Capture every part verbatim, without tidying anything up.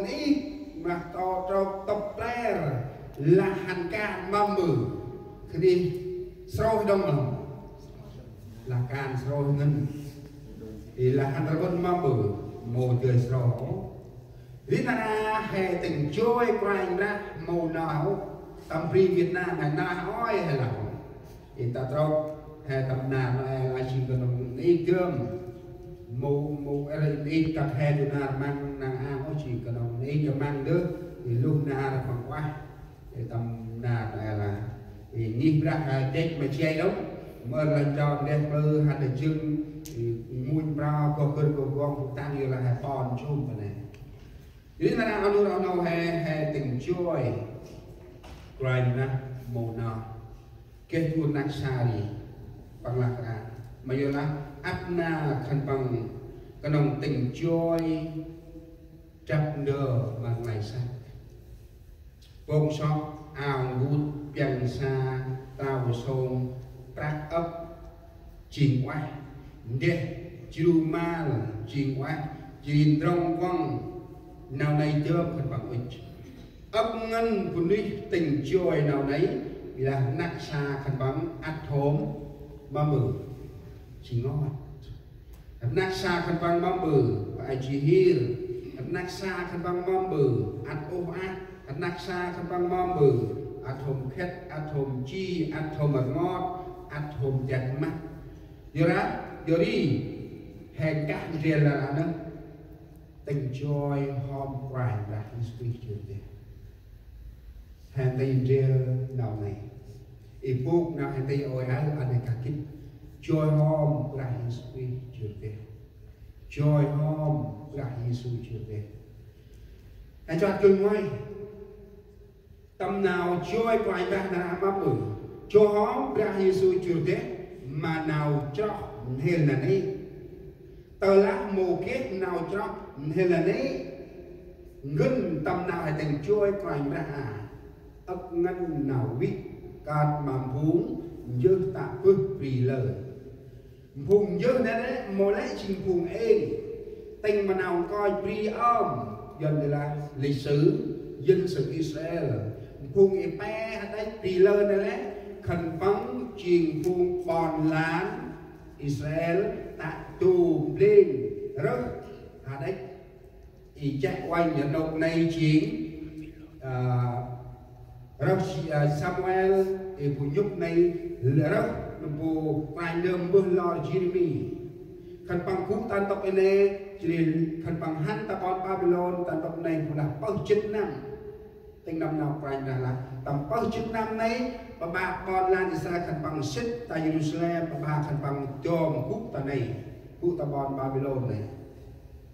Ih, mah trôk tŭp ler, lah hăn kan mâm ƀư. Khân ih srôih đŏng mâm. Lah kan srôih ngăn. Ih lah hăn rƀŭn mâm ƀư, mâu dơi srôih ôh. Ri nar aơ he tĭng joi Kôranh Brah mâu nau, tâm bri Việt Nam he nau ơi he lah. Ih ta trôk he tâm nar Nôel a jêng knŏng ih dơm. Mâu, mâu, ơ, ih tât he du nar măng năng ang ôh jêng knŏng ih dơm măng dơm. Ih lŭng nar măng uah. Ih tâm nar Nôel a. Ih ngih brah a dêch ma jay đŏng. Mơ lah nchon deh mơ hăn a jâng. Ih munh prao goh gĭr goh gong tăng yơh lah he pon jum pa nê. Ri nar aơ nô rau nô he, he tĭng joi Kôranh Brah mâu nau. Geh du rnăk sa ri păng lah kra. Ma yor lah ăp nar khân păng knŏng tĭng joi drăp ndơ ma nglay săk. Bông sŏk, ao ngut, piăng sa, tao sông, prăk âk, jêng ueh, ndeh, jru mal, jêng ueh, jêh ri ndrŏng văng, nau nây dơm khân păng ŭch. Âk ngăn bunuyh tĭng joi nau nây, lah rnăk sa khân păng ăt hôm mâm ƀư, jêng ngot. Rnăk sa khân păng mâm ƀư, pa ai jêh hir. Rnăk sa khân păng mâm ƀư, ăt ôh ah. Rnăk sa khân păng mâm ƀư, ăt hôm khĕt, ăt hôm ji, ăt hôm rngot, ăt hôm dak măt. Yor ri, yor ri, he kah ndrel lah anăn. Tĭng joi hŏm Kôranh Brah Yêsu Krist jêh. He tĭng ndrel nau nây. Ih bôk nau he tĭng ôi aơ, ăn he kah gĭt. Joi hŏm Brah Yêsu Krist jêh. Joi hŏm Brah Yêsu jêh. He chot gŭ ngoai. Tâm nau joi Kôranh Brah nar aơ mâm ƀư. Joi hŏm Brah Yêsu jêh ma nau chroh n'hêl nanê̆. Tơ lah mâu geh nau chroh n'hêl nanê̆, ngăn tâm nau he tĭng joi Kôranh Brah a, âk ngăn nau vĭ kơt ma phung njêh tă bơh bri lơ. Phung njêh nanê̆ mâu lĕ jêng phung êng. Tĭng ma nau nkoch bri ơm, Yuăn lah lịch sử, dân sự Israel. Phung êpeh hađăch bri lơ nanê̆, khân păng jêng phung ƀon lan Israel tă dô blêng rơh hađăch. Ih cheh uănh rnôk nây jêng, a, rơh, a, Samuel, ih bu nhŭp nây rơh, bu Kôranh Brah mbơh lor Jêrêmi. Khân păng gŭ ta ntŭk i nê, jêh ri khân păng hăn ta ƀon Ƀaƀilôn, ta ntŭk nây bu lah pơh jât năm. Tĭng năm nau Kôranh Brah lah. Tâm pơh jât năm nây, ƀaƀă ƀon lan Israel khân păng sĭt ta Yêrusalem, ƀaƀă khân păng dom gŭ ta nây, gŭ ta ƀon Ƀaƀilôn nây.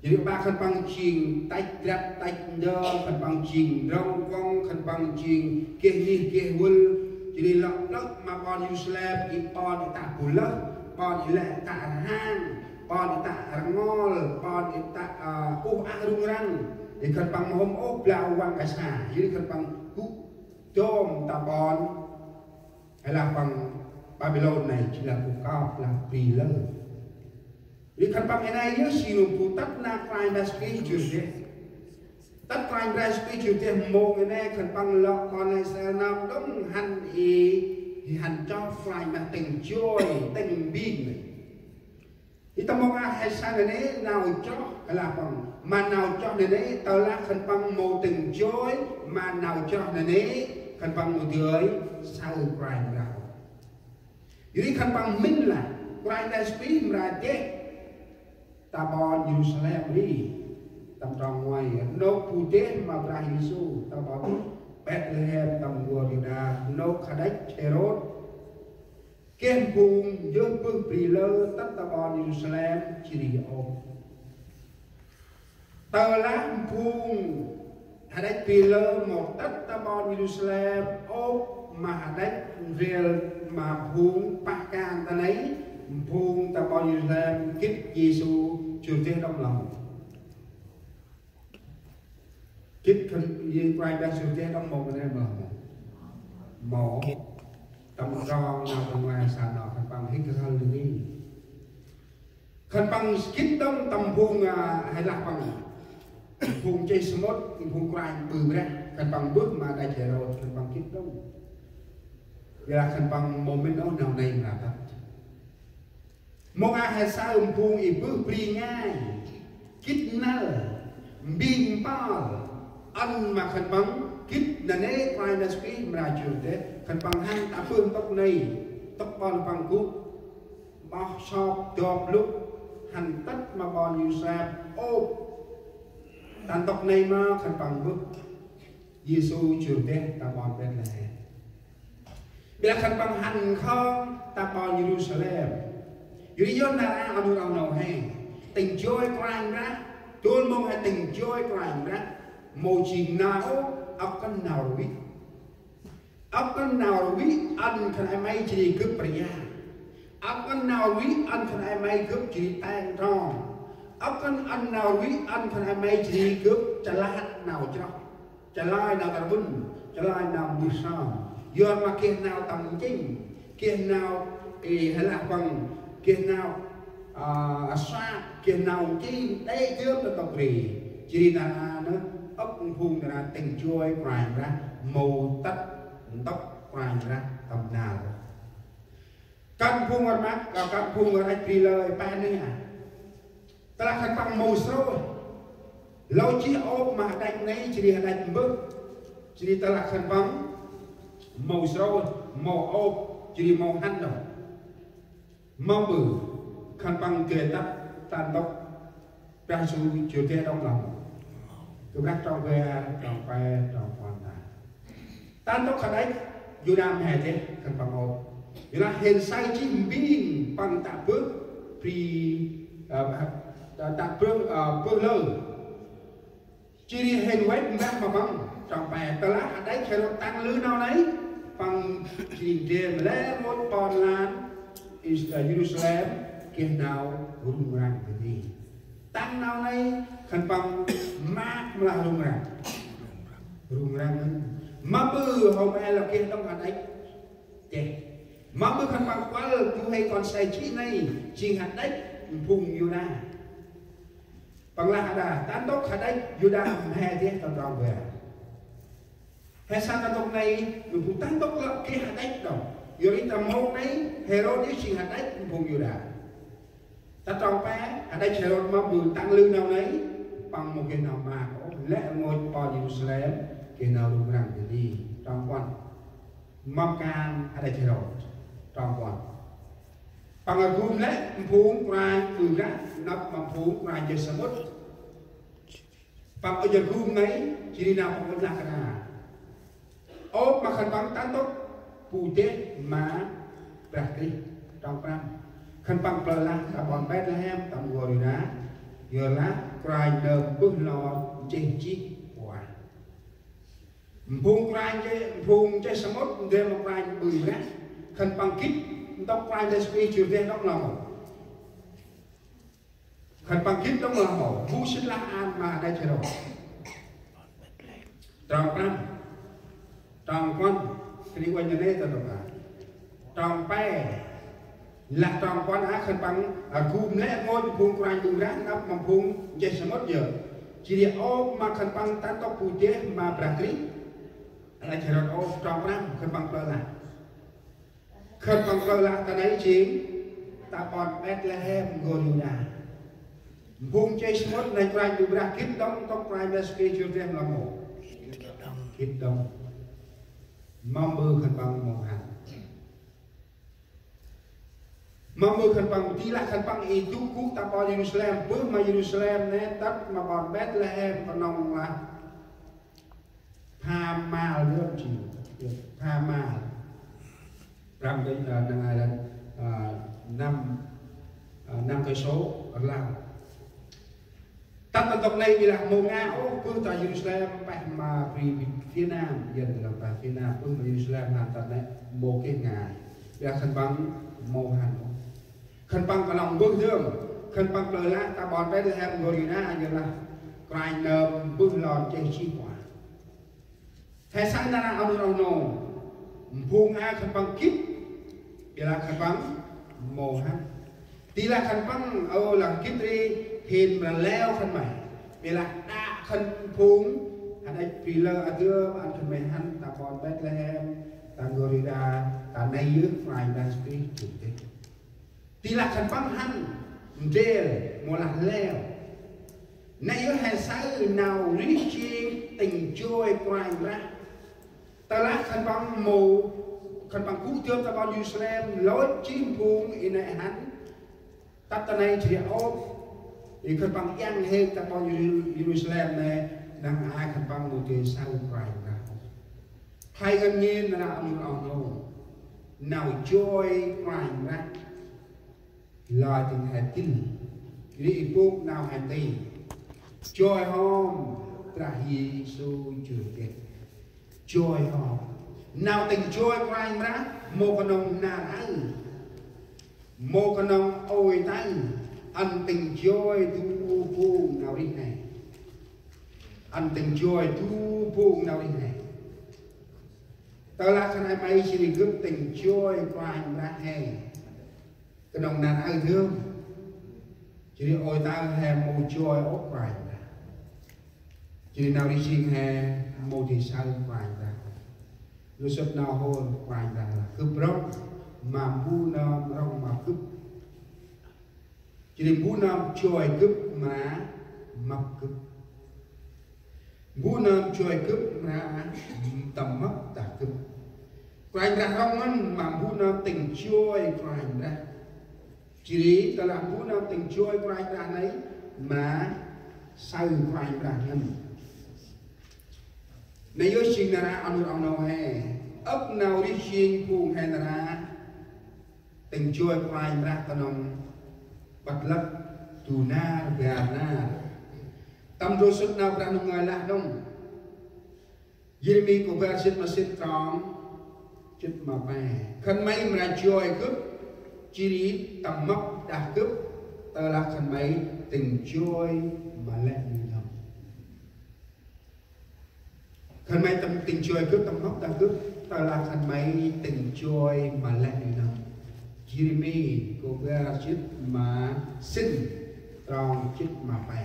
Jêh ri ƀaƀă khân păng jêng tăch drăp tăch ndơ, khân păng jêng ndrŏng văng, khân păng jêng geh ngih geh vâl. Jêh ri lŏ plơ̆ ma ƀon Yêrusalem, i ƀon i tă bu lơh, ƀon i lĕ tă rhang, ƀon i tă rngol, ƀon i tă, a, uh ah rŭng răng. I khân păng mâu hôm ôh blau văng kasa. Jêh ri khân păng gŭ dom ta ƀon, hay lah păng Ƀaƀilôn nây, jêh lah gŭ kơp lah bri lơ. Ri khân păng i nây yơh si nơm bu tât nau Kôranh Brah Yêsu Krist jêh. Tât Kôranh Brah Yêsu Krist jêh mông i nây khân păng lŏ ƀon Israel nơm đŏng hăn i, i hăn chroh Kôranh Brah tĭng joi, tĭng mbing nây. I tâm mông a he sa nanê̆ nau chroh, hay lah păng ma nau chroh nanê̆, tơ lah khân păng mâu tĭng joi ma nau chroh nanê̆, khân păng mâu dơi saơ Kôranh Brah. Yor ri khân păng mĭn lah Kôranh Brah Yêsu Krist mra deh ta ƀon Yêrusalem ri. Tâm trong ngoai, rnôk bu deh ma Brah Yêsu, ta ƀon Bêtlêhem, tâm n'gor Yuđa, rnôk hađăch Hêrôt. Geh phung njêh bơh bri lơ tât ta ƀon Yêrusalem jêh ri ôp. Tơ lah phung hađăch bri lơ mâu tât ta ƀon Yêrusalem ôp ma hađăch ndrel ma phung pah kan ta nây, phung ta ƀon Yêrusalem gĭt Yêsu jur deh đŏng lŏ. Gĭt khân, i Kôranh Brah jur deh đŏng mâu, mâu, mâu. Mâu. Gĭt. Tâm trong nau tâm ngoai sa nau khân păng hik rhăl ni. Khân păng gĭt đŏng tâm phung, a, hay lah păng. phung nchih samƀŭt, phung kôranh ƀư brah, khân păng mbơh ma đăch Hêrôt, khân păng gĭt đŏng. Ƀiălah khân păng mâu mĭn ôh nau nây mra tât. Mông a he saơ phung i bơh bri ngai, gĭt năl, mbing mpơl, ăn ma khân păng gĭt nanê̆ Kôranh Yêsu Krist mra jŭr deh, khân păng hăn ta bơh ntŭk nây, ntŭk ƀon păng gŭ, ƀoh sop dop lŭk, hăn tât ma ƀon Yêrusalem, ôp. Ta ntŭk nây ma khân păng bơh Yêsu jŭr deh ta ƀon Bethlehem. Ƀiălah khân păng hăn khŏng ta ƀon Yêrusalem. Yor ri yơn nar aơ, ơ, nô rŏng nô he. Tĭng joi Kôranh Brah. Dôl mông he tĭng joi Kôranh Brah. Mâu jêng nau, ăp kăn nau rvih. Ăp kăn nau rvih ăn khân ay may jêh ri gâp ria. Ăp kăn nau rvih ăn khân ay may gâp jêh ri teng trong. Ăp kăn ăn nau rvih ăn khân ay may jêh ri gâp chalơi nau chroh. Chalơi nau tâm ƀŭn, chalơi nau mbơh sơm. Yor ma geh nau tâm nching, geh nau, ê, hê lah păng, geh nau, a, sa, geh nau nching, đê̆ dơm ta ntŭk ri. Jêh ri nar aơ nơh, ăp phung nar aơ tĭng joi Kôranh Brah, mâu tât ntŭk Kôranh Brah tâm nal. Kăn phung rmăk, a, kăn phung rvăch bri lơi, pah nuyh a. Tơlah khân păng mâu srôih. Lor jêh ôp ma hđăch nây, jêh ri hđăch mbơh. Jêh ri tơlah khân păng mâu srôih, mâu ôp, jêh ri mâu hăn đŏng. Mâm ƀư khân păng geh tât ta ntŭk Brah Yêsu jŭr deh đŏng lăm. Gâp rah trong bar, trong pe, trong puăn ta. Ta ntŭk hđăch Yuđa mhe deh khân păng ôp. Yor lah hên say jêh mbing păng tă bơh bri, ơ, tă bơh, ơ, bơh lơ. Jêh ri hên văch mbah ma păng, trong pe, tơlah hđăch Hêrôt tăng lư nau nây, păng jêh ri ndrel ma lĕ rngôch ƀon lan Is-, ơ, Yêrusalem geh nau rŭng răng bơh ni. Tăng nau nây khân păng maak mlah rŭng răng. Rŭng răng. Mâm ƀư hôm e lŏ geh đŏng hđăch. Geh. Mâm ƀư khân păng kuăl du huê kon se jê̆ nây jêng hđăch phung Yuđa. Păng lah đa, ta ntŭk hđăch Yuđa mhe deh ta trong bar. He saơ ta ntŭk nây, nơh phung ta ntŭk lŏ geh hđăch đŏng. Yor ri ta mông nây, Hêrôt jêng hđăch phung Yuđa. Ta trong pe, hđăch Hêrôt mâm ƀư tăng lư nau nây, păng mâu geh nau maak ôh, lĕ rngôch ƀon Yêrusalem, geh nau rŭng răng bơh ni, trong puăn. Mâm kan hđăch Hêrôt, trong puăn. Păng rgum lĕ phung kôranh ƀư brah, nđâp ma phung kôranh nchih samƀŭt. Păng ŭch rgum nây, jêh ri nau păng ŭch lah kơt nđa. Ôp ma khân păng ta ntŭk bu deh ma Brah Krist, trong prăm. Khân păng plơ̆ lah ta ƀon Bethlehem, tâm n'gor Yuđa, yorlah Kôranh nơm mbơh lor nchih jêh kuăl. Phung kôranh nchih, phung nchih samƀŭt, ndrel ma kôranh ƀư brah. Khân păng gĭt ntŭk Kôranh Yêsu Krist jŭr deh đŏng lơi mâu. Khân păng gĭt đŏng lơi mâu. Bu sĭt lah ăn ma đah Hêrôt. Trong prăm. Trong puăn. Kri uănh nanê̆ ta đŏng a. Trong pe. Lah trong puăn a khân păng, a, rgum lĕ rngôch phung kôranh ƀư brah, nđâp ma phung nchih samƀŭt yơh. Jêh ri ôp ma khân păng ta ntŭk bu deh ma Brah Krist. Đah Hêrôt ôp trong prăm, khân păng plơ̆ lah. Khân păng plơ̆ lah ta nây jêng ta ƀon Bethlehem n'gor Yuđa. Phung nchih samƀŭt nây kôranh ƀư brah gĭt đŏng ntŭk Kôranh Yêsu Krist jŭr deh lơi mâu. Gĭt đŏng. Mâm ƀư khân păng mâu hăn. Mâm ƀư khân păng, di lah khân păng i dŭk gŭ ta ƀon Yêrusalem, bơh ma Yêrusalem nây tât ma ƀon Bethlehem knŏng lah pham mal yơh jêng. Pham mal. Prăm kơi, ơ, năng ai lăng, ơ, năm, ơ, năm cây số rlau. Tât ta ntŭk nây ƀiălah mâu ngă ôh, bơh ta Yêrusalem pah ma bri phía Nam, yơn ta pah phía Nam, bơh ma Yêrusalem hăn tât nây mâu geh ngai. Ƀiălah khân păng mâu hăn ôh. Khân păng knŏng bơh dơm, khân păng plơ̆ lah ta ƀon Bethlehem n'gor Yuđa, yorlah Kôranh nơm mbơh lor nchih jêh kuăl. He saơ nar aơ, ơ nô rŏng nô. Phung a khân păng gĭt. Ƀiălah khân păng mâu hăn. Di lah khân păng, ơ, lah gĭt ri, hên mra leo khân may. Ƀiălah đă Khân phung, hăn ăch bri lơ a dơm, ăn khân may hăn, ta ƀon Bethlehem, ta n'gor Yuđa, ta nây yơh Kôranh Brah Yêsu Krist jŭr dĭt. Tơlah lah khân păng hăn ndrel mâu lah leo, nây yơh he saơ nau rêh jêng tĭng joi Kôranh Brah. Tơlah khân păng mâu, khân păng gŭ dơm ta ƀon Yêrusalem, lôch jêng phung i nây hăn, tât ta nây jêh ri ôp, i khân păng iăng hêk ta ƀon Yêru-, Yêrusalem nây, năng ai khân păng mâu dơi saơ Kôranh Brah. He ngăn ngên nau ăn oh nô, nau joi Kôranh Brah. Lơi tĭng he tĭng, ri i bôk nau he tĭng. Joi hŏm, Brah Yêsu jŭr dĭt. Joi hŏm. Nau tĭng joi Kôranh Brah, mâu knŏng nar aơ, mâu knŏng ôi taơ, ăn tĭng joi du phung nau rêh he. Ăn tĭng joi du phung nau rêh he. Tơlah khân ay may jêh ri gâp tĭng joi Kôranh Brah he, knŏng nar aơ dơm, jêh ri ôi taơ he mâu joi ôh Kôranh Brah. Jêh ri nau rêh jêng he mâu dơi saơ Kôranh Brah. Lŏ sŭt nau hôr Kôranh Brah lah: Gâp rŏng ma mbu nơm rŏng ma gâp. Jêh ri mbu nơm joi gâp mra mâp gâp. Mbu nơm joi gâp mra tâm mâp dah gâp. Kôranh Brah rŏng ngăn ma mbu nơm tĭng joi Kôranh Brah. Jêh ri tơlah mbu nơm tĭng joi Kôranh Brah nây mra saơ Kôranh Brah ngăn. Nây yơh jêng nar aơ oh nô he. Âk nau rêh jêng phung he nar aơ tĭng joi Kôranh Brah knŏng ƀât lăk du nar bar nar. Tâm ndrôm sŭt nau Brah Ndu ngơi lah đŏng. Yêrêmi kô bar jât ma sĭn trong jât ma pe. Khân may mra joi gâp, jêh ri tâm mâp dah gâp, tơlah khân may tĭng joi ma lĕ nuih n'hâm. Khân may tâm tĭng joi gâp tâm mâp dah gâp, tơlah khân may tĭng joi ma lĕ nuih n'hâm. Yêrêmi kô bar jât ma sĭn trong jât ma pe.